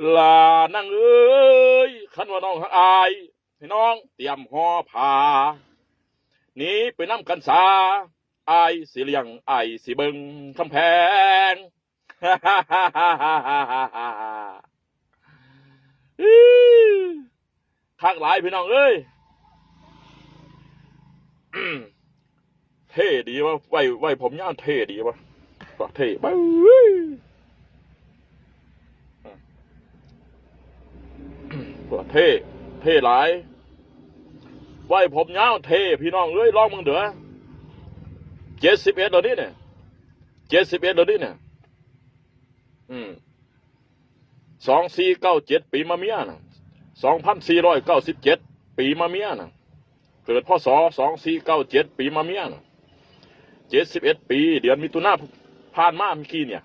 ຫຼ້ານາງເອີຍ ຄັນວ່ານ້ອງຮັກອ້າຍ ໃຫ້ນ້ອງຕຽມຫໍ່ຜ້າ ໜີໄປນຳກັນສາ ອ້າຍຊິລ້ຽງ ອ້າຍຊິເບິ່ງຄຳແພງ. ຄັກຫຼາຍພີ່ນ້ອງເອີຍ. ເທ່ດີວະ ໄວ້ ໄວ້ຜົມຍາວເທ່ດີວະ ເທ່ ເບິ່ງ ເທ່ ເທ່ຫຼາຍ ໄວ້ຜົມຍາວເທ່ ພີ່ນ້ອງເອີຍ ລອງເບິ່ງເດີ້. ເຈັດສິບເອັດແລ້ວນີ້ ເຈັດສິບເອັດແລ້ວນີ້ ອືມ ສອງສີ່ເກົ້າເຈັດ ປີມະເມຍນະ ສອງພັນສີ່ຮ້ອຍເກົ້າສິບເຈັດ ປີມະເມຍນະ ເກີດ ພ.ສ. ສອງສີ່ເກົ້າເຈັດ ປີມະເມຍນະ ເຈັດສິບເອັດປີ ເດືອນມິຖຸນາຜ່ານມາເມື່ອກີ້ນີ້.